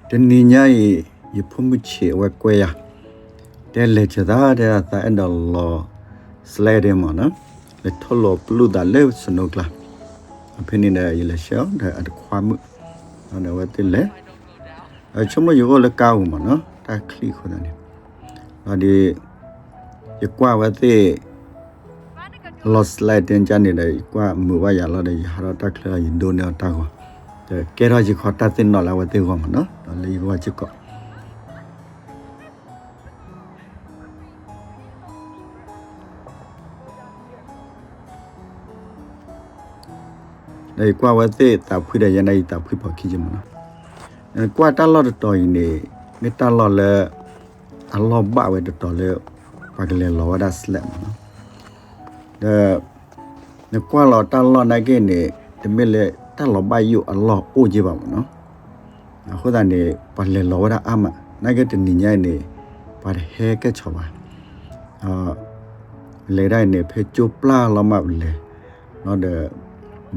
တနံၤညါအံၤ ယဖိမုၣ်ဆံးအဝဲကွဲယၤ, တဲလဲၤစၢၤသး တဲသးအဲၣ်ဒိးလီၤ sled မ့ၢ်နီၤ, လဲၤထိၣ်လိာ်ပျုၢ်သးလၢ snow ကျါ, ဖဲန့ၣ်ဒီး ယလဲၤဆှၢအီၤဒီးအတခွါမုၣ်, ဒီးအဝဲသ့ၣ်လဲၤ, ဒီးဆိကမိၣ်ယအိၣ်လၢကါပူၤမ့ၢ်နီၤ, တၢ်ချံၣ်အဃိသတးန့ၣ်, ဒီး ယကွၢ်ဝဲသ့ၣ် လီၤ sled တကါန့ၣ်ဒီး ယကွၢ်မုာ်ဘၣ်ယၤလီၤဒီး ယဟးထီၣ်တၢ်ချၢ ယဒိးန့ၢ်အီၤတၢ်ဂီၤ, ဒီးကဲထီၣ်ယခီတၢ်သ့ၣ်နီၣ်လၢအဝဲသ့ၣ်ဂီၢ်မ့ၢ်နီၤ, ဒီးလၢယဂီၢ်စ့ၢ်ကီး ဒီးယကွၢ်ဝဲသ့ၣ်သးဖှံဒီး ယဲန့ၣ်ယသးဖှံပိာ်ခံက့မ့ၢ်နီၤ, ကွၢ်တၢ်လီၢ်တတီၤအံၤန့ၣ် မ့ၢ်တၢ်လီၢ်လၢ အလီၢ်ဘၣ်ဝဲတတီၤလၢ ပှၤကလဲၤလီၤဝဲဒၣ် sled မ့ၢ်နီၤ, ဒီး နကွၢ်လီၤတၢ်လီၢ်နာ်က့န့ၣ် တမ့ၢ်လၢတၢ်လီၤဘၣ်ယိၣ်အလီၢ်အိၣ်က့ဘၣ်မ့ၢ်နီၤ, အဃိသတးန့ၣ် ပှၤလဲၤလီၤဝဲဒၣ်အါမး, နာ်က့တနံၤညါအံၤန့ၣ် ပှၤတဟဲကဲဆိးဘၣ်, လဲၤဒၣ်အံၤန့ၣ် ဖဲကၠိပျၢ်လီၤမးပလဲၤ, လီၤဒီး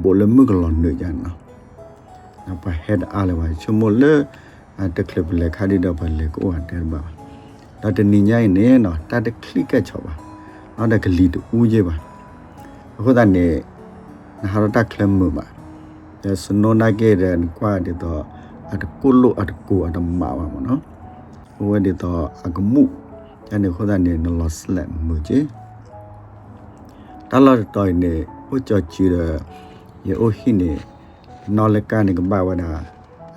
ဘူးလၢမုၢ်ကလီၤနုာ်ယါန့ၣ်လီၤ, ပှၤဟဲတအါလၢၤဘၣ်, ဆိကမိၣ်လၢ တချုးပလဲၤခါဒံးဒီး ပှၤလဲၤကအိၣ်ဂၤတဲတဘၣ်ဘၣ်, ဒီးတနံၤညါအံၤန့ၣ်နီၤ တၢ်တချံၣ်ကဲဆိးဘၣ်, လီၤဒီးကလံၤတအူက့ဘၣ်, အဃိသတးန့ၣ် နဟးထီၣ်တၢ်ချၢမုာ်ဘၣ်, ဒီး snow နာ်က့ဒီး နကွၢ်ဒ်သိး အတကိၢ်လိၣ်အတကိၢ်အတမးဘၣ်မ့ၢ်နီၤ, အိၣ်ဝဲဒ်သိးအကမူၣ်, ယန့ၣ်အဃိသတးန့ၣ် နလီၤ sled မုာ်က့ တၢ်လီၢ်တတီၤအံၤန့ၣ် အိၣ်ကၠီၤစုၤဒီး ယအိၣ်ဟံၣ်န့ၣ် နီၣ်လၢကါန့ၣ်ကဘၣ်ဝဲဒၣ်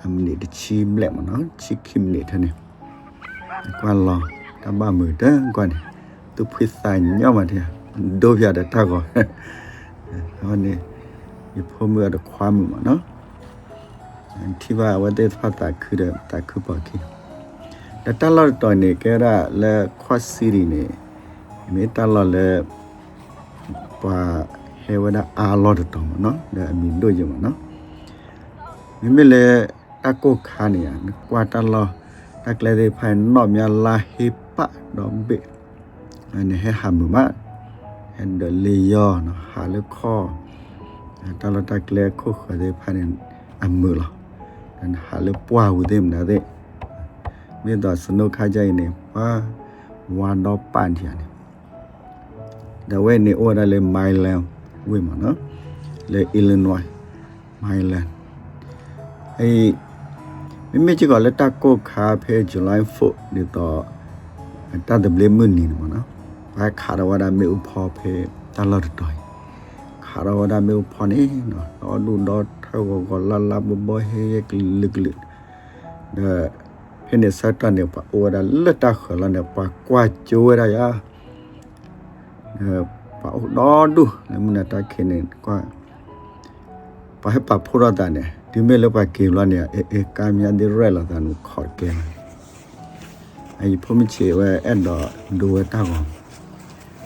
အမံးနံးတဆံဘျဲၣ်မ့ၢ်နီၤ, ဆံခံမံးနံးထဲန့ၣ်, ကွၢ်လီၤ တၢ်ဘၣ်မုာ်တကွၢ်န့ၣ်, သူၣ်ဖှံသးညီမးဒ်, ဒိဖျါဒီးတၢ်ဂီၤ, အဝဲန့ၣ် ယဖိမုၣ်အတခွါမုၣ်မ့ၢ်နီၤ, ထံၣ်ဘၣ်အဝဲသ့ၣ်တဖၣ်သးခုဒီးသးခုပိာ်ခံ ဒီးတၢ်လီၢ်တတီၤန့ၣ် ကဲဝဲဒၣ်လၢ Quad City န့ၣ် မ့ၢ်တၢ်လီၢ်လၢ ပှၤဟဲဝဲဒၣ်အါလီၢ်တတီၤမ့ၢ်နီၤ ဒီးအမံၤဒိၣ်ယဲၢ်မ့ၢ်နီၤ, မ့မ့ၢ်လၢတၢ်ကိၢ်ခါန့ၣ်ဧါ နကွၢ်တၢ်လီၢ် တၢ်ကျဲသ့ၣ်တဖၣ်န့ၣ် နီၣ်မးလါဟ့ပာ်ဒီဘ့ၣ် နဟဲဟးမုာ်မး, ဟဲဒၢးလ့ယီၢ်နီၤ ဟးလၢခီၣ်, တၢ်လီၢ်တၢ်ကျဲခိၣ်ဃၢၤသ့ၣ်တဖၣ်န့ၣ် အမုာ်လီၤ, ဒီးနဟးလၢပှၢ်ပူၤသ့ၣ်မနုၤသ့ၣ်, မ့ၢ်သိး snow ခါကါအံၤန့ၣ် ပှၤဝါဒီပာ်ထံဧါန့ၣ်, ဒီးအဝဲန့ၣ်အိၣ်ဝဲဒၣ်လၢ Milan ဝ့ၢ်မ့ၢ်နီၤ, လၢ Illinois Milan အံၤ, မ့မ့ၢ်စ့ၢ်ကီးလၢတၢ်ကိၢ်ခါဖဲ July fourth ဒ်သိး တၢ်သဘျ့မုၢ်နံၤန့ၣ်မ့ၢ်နီၤ, ပှၤခးထီၣ်ဝဲဒၣ်မ့ၣ်အူဖီဖဲတၢ်လီၢ်တတီၤအံၤ, ခးထီၣ်ဝဲဒၣ်မ့ၣ်အူဖီန့ၣ် ဒီဒူၣ်ဒီထၢဂီၤဂီၤလါလါဘီဘီ ဟ့ဟ့ကလုာ်ကလုာ်, ဒီး ဖဲန့ၣ်ဆၢကတီၢ်န့ၣ် ပှၤအိၣ်ဝဲဒၣ်လၢတၢ်ဃၢၤလီၤန့ၣ် ပှၤကွၢ်ကၠိဝဲဒၣ်ယါ, ပှၤအိၣ်ဒီဒူၣ်လၢမုၢ်နၤတၢ်ခံးန့ၣ် ကွၢ်, ပှၤဟဲပာ်ဖှိၣ်ထီၣ်သးန့ၣ် တုၤမ့ၢ်လၢပှၤက့ၤဘျီန့ၣ် အကါမါသ့ၣ်ရဲၣ်လီၤသးန့ၣ် ခိးတကဲလီၤ, အံၤဖိမုၣ်ဆံးဝဲအဲၣ်ဒိးဒိဝဲတၢ်ဂီၤ,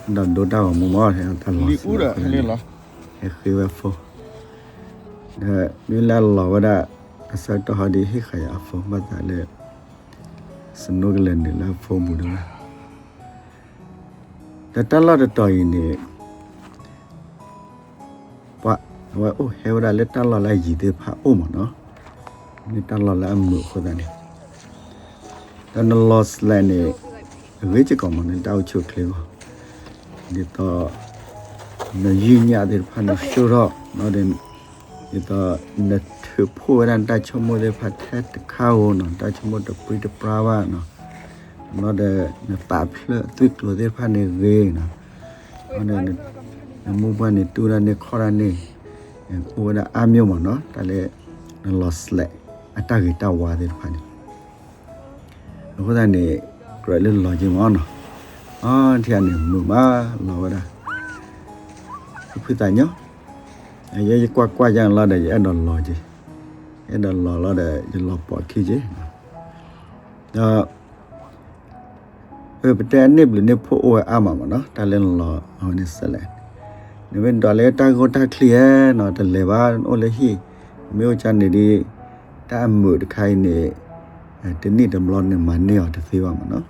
အဲၣ်ဒိးဒိတၢ်ဂီၤမူမး ဟဲတၢ်လီၤ, ဟဲဃ့ဝဲ phone, ဒီးမ့ၢ်လၢအလီၤဝဲဒၣ် အဆၢကတီၢ်ဟီဒ်ဟ့ၣ်ဃာ်ယၤအ phone ဘၣ်သးလၢ snow ကလဲၤနုာ်လၢအ phone ပူၤဒၣ်ဝဲ, ဒီးတၢ်လီၢ်တတီၤအံၤန့ၣ် ပှၤအဝဲအိၣ်ဟဲဝဲဒၣ်လၢတၢ်လီၢ်လၢအယံၤသ့ၣ်တဖၣ်အိၣ်မ့ၢ်နီၤ, မ့ၢ်တၢ်လီၢ်လၢအမုာ်အဃိသတးန့ၣ်, ဒီးနလီၤ sled န့ၣ် အဂ့ၤစ့ၢ်ကီးမ့ၢ်န့ၣ် တၢ်အိၣ်ဆူၣ်အိၣ်ချ့အဂီၢ်, ဒ်သိး နယုၢ်ညၣ်သ့ၣ်တဖၣ်န့ၣ် ဆှၢထီၣ် ဒီး ဒ်သိး နထုးဖှိၣ်ဝဲဒၣ်နတၢ်ဆိကမိၣ်သ့ၣ်တဖၣ်ထဲတခါဧိၤနီၤ, တၢ်ဆိကမိၣ်တပြံတပြါဘၣ်နီၤ, ဒီးနသးဖျၢၣ်သွံၣ်ကျိၤသ့ၣ်တဖၣ်န့ၣ်ဂ့ၤနီၤ, ဒီး နမိၢ်ပှၢ်န့ၣ် တူၢ်တၢ်န့ၢ်ခီၣ်တၢ်န့ၢ် အိၣ်ဝဲဒၣ်အါမးမ့ၢ်နီၤ, တၢ်လၢ နလီၤ sled အတၢ်ဂ့ၤတၢ်ဝါသ့ၣ်တဖၣ်န့ၣ် အဃိသတးန့ၣ် ကြၢးလၢလီၤက့ၤမ့ၢ်နီၤ, အထံၣ်န့ၣ်မုာ်မးလီၤဝဲဒၣ်, သူၣ်ဖှံသးညီ, ယဲယကွၢ်ကွၢ်ယါန့ၣ်လီၤဒီး ယအဲၣ်ဒိးလီၤက့ၤ, ယအဲၣ်ဒိးလီၤလီၤဒီး ယလီၤပိာ်ခံက့ၤ, ဒီး ပတဲအန့ၢ်ဘျုးန့ၢ်ဖှိၣ်အိၣ်ဝဲအါမးမ့ၢ်နီၤ, တၢ်လၢနလီၤအဝဲန့ၣ် sled, နမ့ၢ်ဒွးလၢတၢ်ဂိၢ်တၢ်ချံဧါနီၤ, တလဲၤဘၣ် နအိၣ်လၢဟံၣ်, မ့ၢ်အိၣ်ကၢန့ၣ်ဒီး တၢ်အမုာ်တခါအံၤန့ၣ် တနံၣ်တဘျီန့ၣ် မၤန့ၢ်အီၤတသ့ဘၣ်မ့ၢ်နီၤ,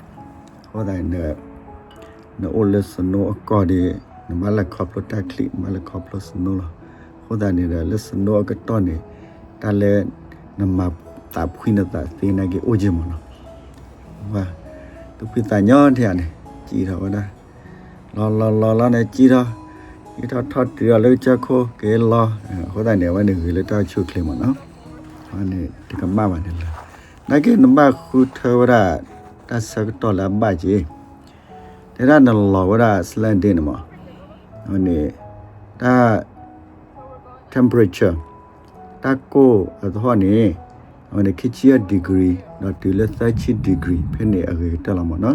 အဃိသတးန့ၣ် နအိၣ်လၢ snow အကီၢ်ဒီး နဘၣ်လဲၤခီဖျိတၢ်ချံ နဘၣ်လဲၤခီဖျိ snow လီၤ, အဃိသတးန့ၣ်ဒီး လၢ snow အကတီၢ်န့ၣ် တၢ်လၢ နမၤသးဖှံနသးသ့နာ်က့အိၣ်က့မ့ၢ်နီၤ. သူၣ်ဖှံသးညီထဲဧါန့ၣ် စံၣ်ထီၣ်ဝဲဒၣ် လီၤလီၤလီၤလီၤန့ၣ် စံၣ်ထီၣ် စံၣ်ထီၣ်ထီၣ်တုၤအီၤလၢကစၢၢ်ခိၣ်က့ၤလီၤ. အဃိသတးန့ၣ် အဝဲန့ၣ်ဂ့ၤလၢတၢ်ဆူၣ်ချ့မ့ၢ်နီၤ. အဝဲန့ၣ်တကမၣ်ဘၣ်န့ၣ်လၢ နာ်က့နဘၣ်ဃုထၢဝဲဒၣ် တၢ်ဆၢကတီၢ်လၢအဘၣ်က့ၤ တဲဒၣ်နလီၤဝဲဒၣ် Icelandic န့ၣ်မး အဝဲန့ၣ် တၢ် temperature တၢ်ကိၢ်အသဟီၣ်န့ၣ် အဝဲန့ၣ် ခံဆံယဲၢ် degree ဒီးတုၤလၢသၢဆံ degree ဖဲန့ၣ်အဂ့ၤကတၢၢ်လီၤမ့ၢ်နီၤ.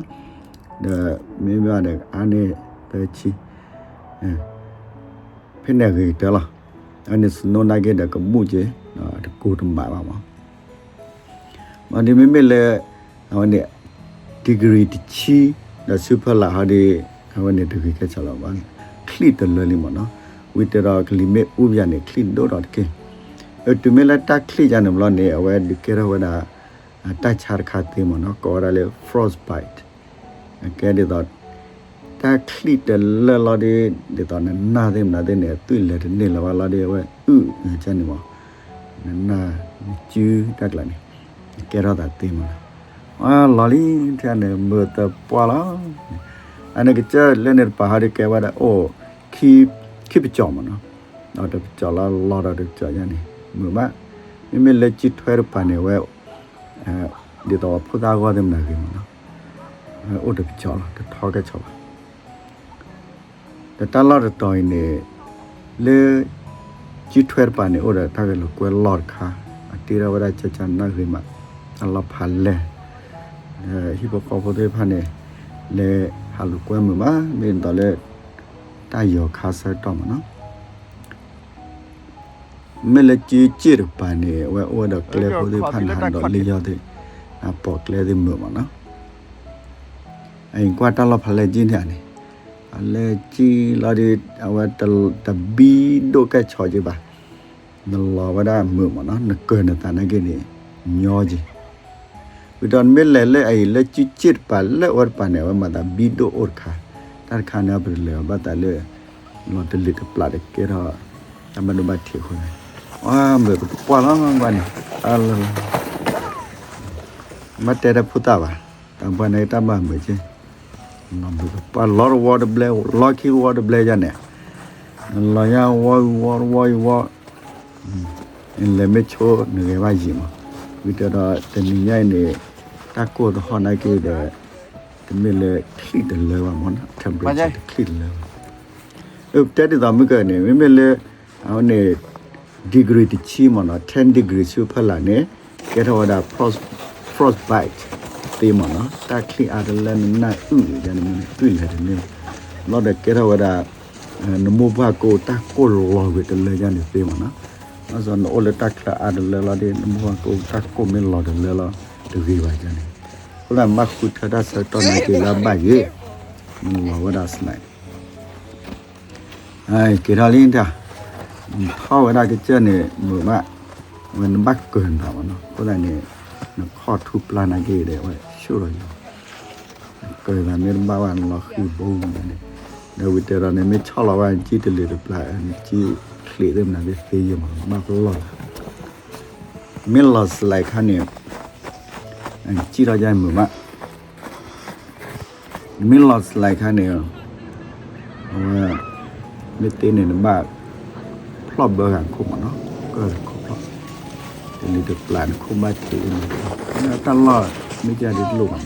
ဒီးမ့မ့ၢ်ဘၣ်ဒီးအါန့ၢ်သၢဆံ ဖဲန့ၣ်အဂ့ၤကတၢၢ်လီၤ. အဝဲန့ၣ် snow နာ်က့ဒီးကဘူၣ်က့ၤ တကိၢ်တမးဘၣ်မး မ့ၢ်ဒ်မ့မ့ၢ်လၢ အဝဲန့ၣ် degree တဆံ ဒီးဆူဖီလာ်ဟီဒ် အဝဲန့ၣ်တဂ့ၤကဲဆၢလီၤဘၣ် ချံၣ်တလၢလံမ့ၢ်နီၤ. ဝံၤတဲဒီးကလံၤမ့ၣ်အူပယၤန့ၣ် ချံၣ်ဒိၣ်ထီၣ်တက့ၢ်. တုၤမ့ၢ်လၢတၢ်ချံၣ်ယါန့ၣ်ဘျီန့ၣ် အဝဲဒုးကဲထီၣ်ဝဲဒၣ် တၢ်ဆါတခါသ့မ့ၢ်နီၤ ကိးဝဲဒၣ်လၢ frostbite ကဲဒ်သိး တၢ်ချံၣ်တလၢလီၤဒီး ဒ်သိးနနၢ်သ့ၣ်မနုၤသ့ၣ်န့ၣ် အသွံၣ်လဲၤတန့ၢ်လၢၤဘၣ်လီၤဒီး အဝဲအုၣ်ကန့ၣ်မး နနၢ် နစုတၢ်ကျါန့ၣ် ကဲထီၣ်သးသ့မ့ၢ်နီၤ. အလီၤလံ ထဲန့ၣ် မုာ်သပှၢ်လီၤ. အန့ၣ်ကစၢၢ်လၢန့ၣ်တပၤဟီဒုးကဲဝဲဒၣ်အိၣ် ခံပကၠီၣ်မ့ၢ်နီၤ. ဒီးတပကၠီၣ်လီၤလီၤဒီးတပကၠီၣ်ယါန့ၣ် မုာ်မး မ့မ့ၢ်လၢစုထွဲတပၤန့ၣ် အဝဲ ဒ်သိးပှၤဖိသၣ်အဂီၢ်သ့ၣ်မနုၤဂ့ၤမ့ၢ်နီၤ အိၣ်တပကၠီၣ်လီၤ တထီကဲဆီဘၣ်. ဒီးတၢ်လီၢ်တတီၤအံၤန့ၣ် လၢ စုထွဲတပၤန့ၣ် အိၣ်ဒီးတၢ်ဂဲၤလိာ်ကွဲလီၢ်တခါ အတ့ထီၣ်ဝဲဒၣ်ကၠၢ်ကၠၢ်နၢ်ဂ့ၤမး တၢ်လီၢ်ဖးလဲၢ် ဟံၣ်ဖိဃီဖိသ့ၣ်တဖၣ်န့ၣ် လဲၤဟးလိာ်ကွဲမုာ်မး မ့ၢ်ဒ်သိးလၢ တၢ်ယီၤခါဆၢကတီၢ်မ့ၢ်နီၤ မ့ၢ်လၢစုစ့ၣ်တကပၤန့ၣ် အဝဲအိၣ်ဝဲဒီးကျဲဖိသ့ၣ်တဖၣ်န့ၣ် ဟးဒီးလ့ယီၤသ့ၣ် ပိာ်ကျဲသ့ၣ်မုာ်မ့ၢ်နီၤ အံၤကွၢ်တၢ်လီၢ်ဖးလဲၢ်ကၠံၣ်န့ၣ်န့ၣ် ဖးလဲၢ်ကၠံၣ်လီၤဒီး အဝဲတဘံဒိၣ်ကဲၣ်ဆီက့ဘၣ် နလီၤဝဲဒၣ်မုာ်မ့ၢ်နီၤ နကၢၤနသးနာ်က့န့ၣ် ညီက့ ဝံၤဒီးနမ့ၢ်လဲၤလၢအံၤလၢစုစ့ၣ်တကပၤလၢအဝဲတကပၤန့ၣ် အဝဲမၤသးဘံဒိၣ်အိၣ်တခါ တၢ်တခါန့ၣ် ပတလဲၤအီၤဘၣ်သးလၢ လီၤတလ့ၤတပျၢ်တကဲထီၣ် တၢ်ဘၣ်ဒိဘၣ်ထံးအဃိန့ၣ် အမုာ်သပှၢ်လီၤကွၢ်န့ၣ် ဘၣ်တဲတၢ်ဖိသၣ်ဘၣ် တၢ်ဘၣ်န့ၣ်တၢ်ဘၣ်မုာ်က့ လီၤမုာ်သပှၢ်လီၤတဝီတဘျဲ လီၤခံတဝီတဘျဲယါန့ၣ် လီၤယါဝီဝီတဝီဝီ လဲၤမ့ၢ်ဆိနဂဲၤဘၣ်ယံာ်မး ဝံၤတဲဒီးတနံၤညါအံၤန့ၣ် တၢ်ကိၢ်သဟီၣ်နာ်က့ဒီး တမ့ၢ်လၢချံၣ်တလၢဘၣ်မ့ၢ်နီၤ temperature တချံၣ်တလၢဘၣ် ပတဲဒ်သိးမုၢ်ကၢန့ၣ် မ့မ့ၢ်လၢ အဝဲန့ၣ် degree တဆံမ့ၢ်နီၤ ten degree ဆူဖီလာ်န့ၣ် ကဲထီၣ်ဝဲဒၣ် frostbite သ့မ့ၢ်နီၤ တၢ်ချံၣ်အါတလၢနနၢ်အုၣ်န့ၣ် ယန့ၣ်မ့ၢ်သွံၣ်လဲၤတန့ၢ် ဘျီဒီးကဲထီၣ်ဝဲဒၣ် နမိၢ်ပှၢ်ကိၢ်တၢ်ကိၢ်လီၤဝံၤတလၢယါန့ၣ်သ့မ့ၢ်နီၤ ဘၣ်ဆၣ်နအိၣ်လၢတၢ်ချၢအါတလၢလီၤဒီး နမိၢ်ပှၢ်ကိၢ်တၢ်ကိၢ်မ့ၢ်လီၤတလၢလီၤ တဂ့ၤဘၣ်ယါန့ၣ် အဃိသတးမ့ၢ်ဃုထၢတၢ်ဆၢကတီၢ်နာ်က့လၢအဘၣ်ယဲၢ် နလီၤဝဲဒၣ် slide က့ၤထီၣ်လံတၢ် ထီၣ်ဝဲဒၣ်ကစၢၢ်န့ၣ် မုာ်မး ဝဲနဘၣ်ကၢၤနၤမ့ၢ်နီၤ အဃိသတးန့ၣ် နခီၣ်ထူပျၢ်နာ်က့ဒီး ဝဲဆူၣ်လီၤယံၤ ကၢၤသးမ့ၢ်တဘၣ်ဘၣ် နလီၤဃံၤဘိမုာ်န့ၣ် ဒီးဝံၤတဲဒီးန့ၣ် မ့ၢ်ဆီၣ်လီၤဝဲကံၣ်တလ့ၤတပျၢ် နကံၣ်ချံးသ့ၣ်မနုၤသ့ၣ်သ့ယဲၢ်မး ဘၣ်ပလီၢ်လီၤ မ့ၢ်လီၤ slide ခါန့ၣ် ကံၣ်ထီၣ်ယါမုာ်မး နမ့ၢ်လီၤ slide ခါန့ၣ် အဝဲ မ့ၢ်သ့န့ၣ် နဘၣ်ဖျီၣ်ဘၢဂၤခိၣ်မးနီၤ ကၢၢ်ခိၣ်ဖျီၣ် တလံၤတပျၢ်နခိၣ်ဘၣ်ထံးန့ၣ် တၢ်လီၢ်မ့ၢ်ကဒ်တလိၣ်ဘၣ်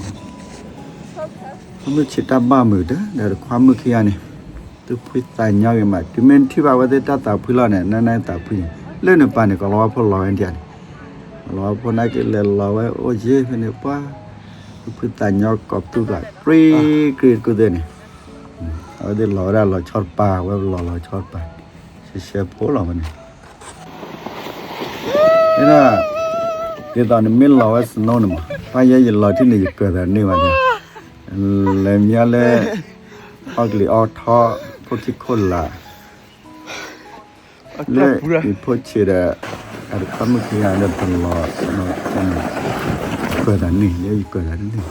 မး မုၢ်ဆ့ၣ်တၢ်ဘၣ်မုာ်တၢ် ဒီးတခွါမုၣ်ခံဂၤန့ၣ် သူၣ်ဖှံသးညီဂ့ၤမး တုၤမ့ၢ်ထံၣ်ဘၣ်ဝဲသ့ၣ်တၢ်သးဖှံလီၤန့ၣ် နနၢ်သးဖှံန့ၣ် လၢနပၤန့ၣ် ကီၤလၤဝါဖိလီၤဝဲဒၣ်န့ၣ် ကီၤလၤဝါဖိနာ်က့လဲၤလီၤဝဲအိၣ်ယ့ၢ်ဖဲန့ၣ် ပှၤ သူၣ်ဖှံသးညီကီၢ်သူၣ်ဘၣ် ပြံကြ့တကူၣ်သ့ၣ်န့ၣ် အဝဲသ့ၣ်လီၤဝဲဒၣ်လီၤဆီတပၤ ဝဲလီၤလီၤဆီတပၤ ရှဲရှဲဖိလီၤဝဲန့ၣ် ဒ်သိးနမ့ၢ်လီၤဝဲ snow န့ၣ်မး ပၢ်ယဲယလီၤထံၣ်န့ၣ် ယကၢၤသးန့ၢ်ဘၣ်န့ၣ် လဲၤမံလၢ အီၣ်ကလံၤအီထီ ဖိခံခိၣ်လာ် လၢယဖိဆံးဒီး အတခွါမုၣ်ခံဂၤဒီးပလီၤ ကၢၤသးန့ၢ် ယဲယကၢၤသးန့ၢ်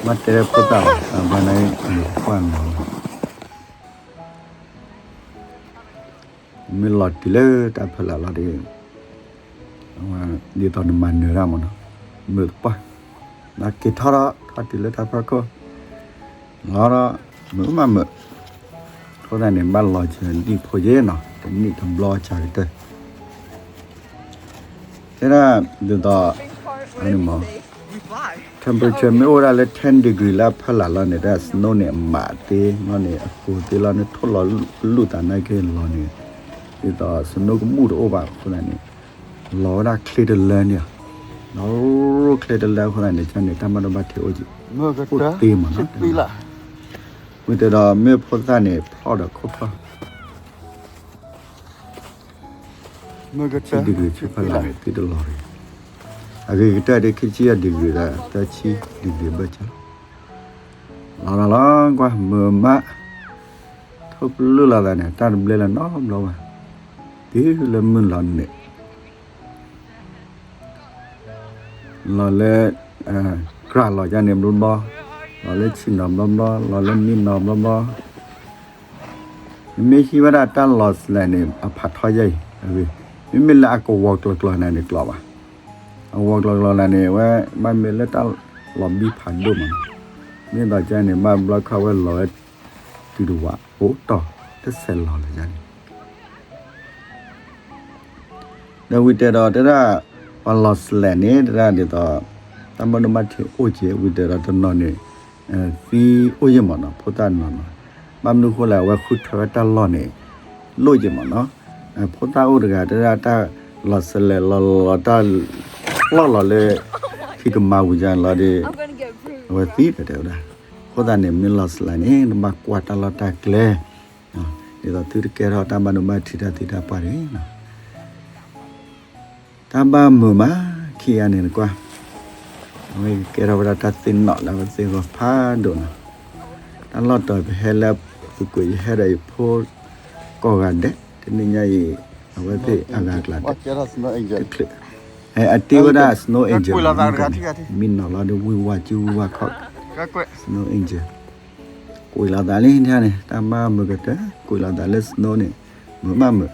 ဘၣ်တဲဖိသၣ်ဘၣ် ဘၣ်န့ၣ် မုာ်ပှၢ်လီၤလီၤ မ့ၢ်လီၤတုၤလၢတၢ်ဖီလာ်လီၤဒီး ဒ်သိးနမၤနၢၤတၢ်မ့ၢ်နီၤ, မုာ်သပှၢ်, နက့ၤထီၣ်ဒီး ထီၣ်တုၤလၢတၢ်ဖီခိၣ်, လီၤဒီး မုာ်မးမုာ်, အဃိသတးန့ၣ် ဘၣ်လီၤစၢၤဒံဖိယဲနီၤ, တနံၣ်တဘျီစှၤကတၢၢ် တဲဒၣ် ဒ်သိး temperature မ့ၢ်အိၣ်ဝဲဒၣ်လၢ ten degree လၢအဖီလာ်လီၤန့ၣ် တၢ် snow န့ၣ် အမးသ့လီၤန့ၣ် အကိၤသ့လီၤန့ၣ် ထိၣ်လီၤလူၢ်သးနာ်က့လီၤန့ၣ်, ဒ်သိး snow ကမူၣ်တအိၣ်ဘၣ်အဃိသတးန့ၣ် လီၤဝဲဒၣ်ချ့တလၢန့ၣ်, လီၤချ့တလၢအဃိသတးန့ၣ် ကန့ၣ် တၢ်ဘၣ်ဒိဘၣ်ထံးအိၣ်က့ၤ, အိၣ်သ့မ့ၢ်နီၤ, ဝံၤတဲဒီး မ့ၢ်ဖိသၣ်န့ၣ် ဖျီၣ်ဒီးခိၣ်ဖျီၣ် ဆံ degree ဆံဖီလာ်န့ၣ် သ့တလီၤတဂ့ၤ, အဂ့ၤကတၢၢ်ဒ် ခံဆံယဲၢ် degree ဒီး သၢဆံ degree ဘၢၣ်စၢၤလီၤ, လီၤလီၤလီၤကွၢ် မုာ်မး, ထိၣ်ပလုၢ်လိာ်သးန့ၣ် တၢ်တဘျဲလၢၤနီတဘျီဘၣ်, တုၤလၢမုၢ်လီၤန့ၣ် လီၤလၢ ကြၢ်လီၤကန့ၣ်ဘျီဘျီ, လီၤလၢဆံၣ်နီၤဘျီဘျီ, လီၤလၢနံၣ်နီၤဘျီဘျီ, နမ့ၢ်ဟံးဝဲဒၣ်တၢ်လီၤစလဲၣ်န့ၣ် အဖးထီယဲအံၤ, မ့မ့ၢ်လၢအကဝီၤကျီၤကျီၤန့ၣ်န့ၣ်ကျိၤဘၣ်, အဝီၤကျီၤကျီၤန့ၣ်န့ၣ် ဝဲဘၣ်မ့ၢ်လၢတၢ်လီၤဘံၣ်ဖးဒိၣ်မး, မ့ၢ်သိးကန့ၣ် ဘၣ်ဘျီခီဝဲလီၤဝဲ တုၤတဝး အိၣ်တီၢ် တဆဲးလီၤလၢယၤန့ၣ် ဒီးဝံၤတဲဒီးတဲဒၣ် ပှၤလီၤစလဲၣ်န့ၣ် တဲဒၣ်ဒ်သိး တၢ်ဘၣ်ဒိဘၣ်ထံးအိၣ်က့ၤ ဝံၤတဲဒီးတနီၤန့ၣ် သံအိၣ်ယဲၢ်မးနီၤ ဖိသၣ်နီၤနီၤ, ဘၣ်မနုၤဃိလဲၣ် အဝဲဃုထၢဝဲတၢ်လီၢ်န့ၣ် လိၣ်ယဲၢ်မးနီၤ, ဖိသၣ်အိၣ်တဂၤ တဲဒၣ်တၢ်လီၤစလဲၣ်လီၤလီၤ တၢ်လီၢ်လီၤလၢ ခံကမါဝံၤယၤလီၤဒီး အဝဲသံတဲတဲဝဲဒၣ်, အဃိသတးန့ၣ် မ့ၢ်လီၤစလဲၣ်န့ၣ် နဘၣ်ကွၢ်တၢ်လီၢ်တၢ်ကျဲ ဒ်သိးသုတကဲထီၣ်တၢ်ဘၣ်ဒိဘၣ်ထံးတၢ်သံတၢ်ပှၢ်တဂ့ၤနီၤ, တၢ်ဘၣ်မုာ်မး ခံဂၤန့ၣ်နကွၢ်, အဝဲကဲထီၣ်ဝဲဒၣ်တၢ်သ့ၣ်နီၣ်လၢအဝဲသ့ၣ်ဂီၢ်ဖးဒိၣ်နီၤ, တၢ်လီၢ်တီၤပဟဲလၢပူၤကွံာ်ယဟဲဒီးယဖိ ကိးဂၤဒဲး တနံၤညါအံၤ အဝဲသ့ၣ်အဂၤအကျါဒဲး တချုး အတ့ဝဲဒၣ် snow angel မ့ၢ်နီၤလီၤဒီးဝံၢ်ဝါစုဝံၢ်ဝါခီၣ် snow angel ကွံာ်လီၤသးလံန့ၣ် တၢ်ဘၣ်မုာ်ကတၢၢ် ကွံာ်လီၤသးလၢ snow န့ၣ် မုာ်ဘၣ်မုာ်, ဒ်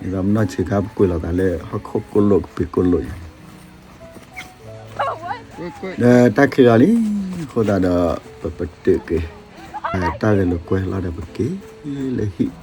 သိးပနီၢ်ဆံးခါ ပကွံာ်လီၤသးလၢဟီၣ်ခိၣ်ကိၣ်လိၣ်ကပ့ၤကိၣ်လိၣ်အံၤ ဒီးတၢ်ခံးလီၤလံ, အဃိသတးဒီး ပပတုာ်က့ၤ တၢ်ဂဲၤလိာ်ကွဲလီၤဒီးပက့ၤလၢဟံၣ်